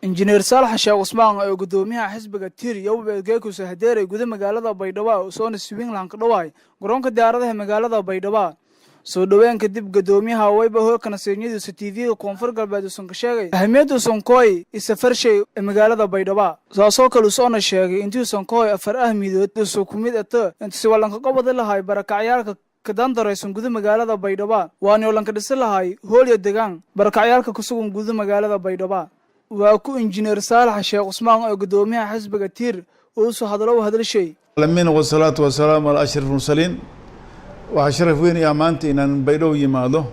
Injineer Saalax Sheekh Cusmaan oo gudoomiyaha xisbiga Tiir iyo geekusa hadeeray guda magaalada Baydhabo, soona Swingland ka dhawaay garoonka diyaaradaha magaalada Baydhabo. Soo dhoween kadib, gudoomiyaha wayba hoolkana seenyadiisa TV-ga Koonfur Galbeed uusan ka sheegay ahamiyadda usan kooy isafarshay ee magaalada Baydhabo. Saasoo kale usoona sheegay intiusan kooy afar ahmidood usu ku mid ata intusi walanka qabadi lahay barakacyaalka kadandaraysan guda magaalada Baydhabo, waana lanka dhisi lahay hoolyo degaan barakacyaalka kusugan guda magaalada Baydhabo. Waa ku Injineer Saalax Sheekh Cusmaan oo gudoomiyaha xisbiga Tiir oo usoo hadlo hadalshay. Alamin, wasalaatu wasalaamu calaa ashraf mursaliin. Waxaa sharaf weyn iya maanta inaan Baydhabo yimaado.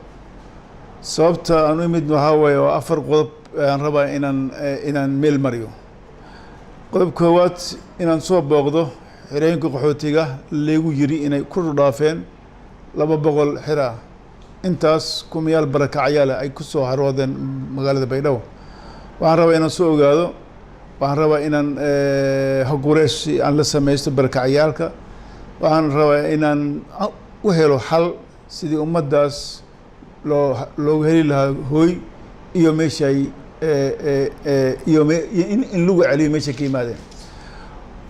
Sababta aan u imid waxaa waaye waa afar qodob aan rabaa inaan meel mariyo. Qodob koowaad, inaan soo booqdo xerooyinka qaxootiga leegu yiri inay ku dhaafeen 200 xero ah, intaas kumayaal barakacyaale ay ku soo haroodeen magaalada Baydhabo. Waxaan rabaa inaan soo ogaado, waxaan rabaa inaan hogwareesi aan la sameysto barakacyaalka, waxaan rabaa inaan u helo xal sidii ummaddaas loogu heli lahaa hooy iyo meesha ay iyo in lagu celiyo meesha ka yimaadeen.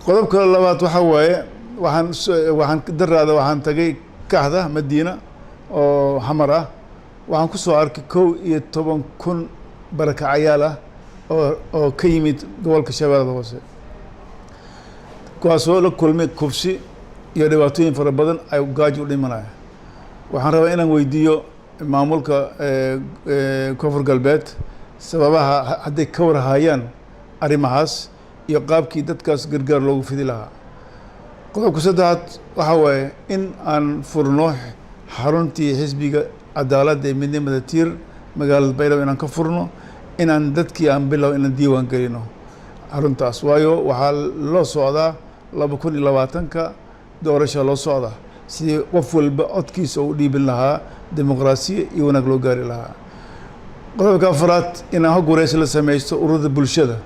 Qodobka labaad waxaa waaye, waxaan daraada waxaan tagay Kaxda Madiina oo Xamar ah. Waxaan ku soo arkay 11,000 barakacayaal ah oo ka yimid gobolka Shabeellada Hoose, kuwaasoo la kulmay kufsi iyo dhibaatooyin fara badan, ay gaajo u dhimanaya. Waxaan rabaa inaan weydiiyo maamulka Koonfur Galbeed sababaha hadday ka warhayaan arrimahaas iyo qaabkii dadkaas gargaar loogu fidi lahaa. Qodobka saddexaad waxaa waaye in aan furno xaruntii xisbiga Cadaaladda ee Midnimada Tiir magaalada Baydhabo, inaan ka furno, inaan dadkii aan bilow inaan diiwaan gelino xaruntaas, waayo waxaa loo socdaa 2020-ka doorasha loo socdaa, sidii qof walba codkiisa u dhiibin lahaa, dimuqraasiya iyo wanaag loo gaari lahaa. Qodobka afraad, inaan hog wareysi la sameysto ururada bulshada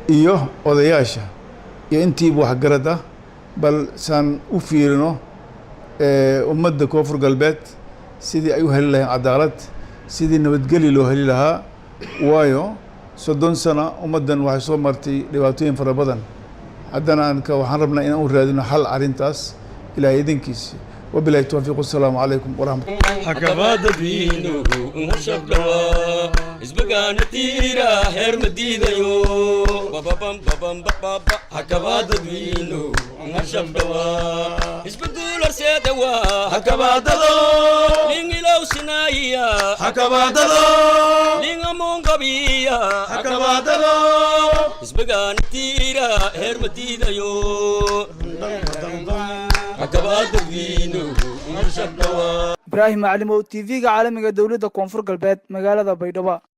iyo odayaasha iyo intiiba waxgarad ah, bal saan u fiirino ummadda Koonfur Galbeed sidii ay u heli lahayn cadaalad, sidii nabadgeli loo heli lahaa, waayo 30 sano ummaddan waxay soo martay dhibaatooyin fara badan. Haddana anka waxaan rabnaa inaan u raadino xal arrintaas, Ilaahay idinkiisi. Wabilahi towfiiq, wasalaamu calaykum waraxmat. Hakabadadwiinuhu unhashabdhawa isbagaana tiira heer ma diidayo. Bababambabambababa hakabadadwiinuhu unhashabdhawa isbaduularseedawa Hakabaadado. Lingilowsinaiya Hakabaadado. Lingamongabiya Hakabaadado. Isbagaana tiira heer ma diidayo. Hakabadadwiinuhu unhashabdhawa. Ibraahim Macalimow, TV-ga caalamiga dowladda Koonfur Galbeed, magaalada Baydhabo.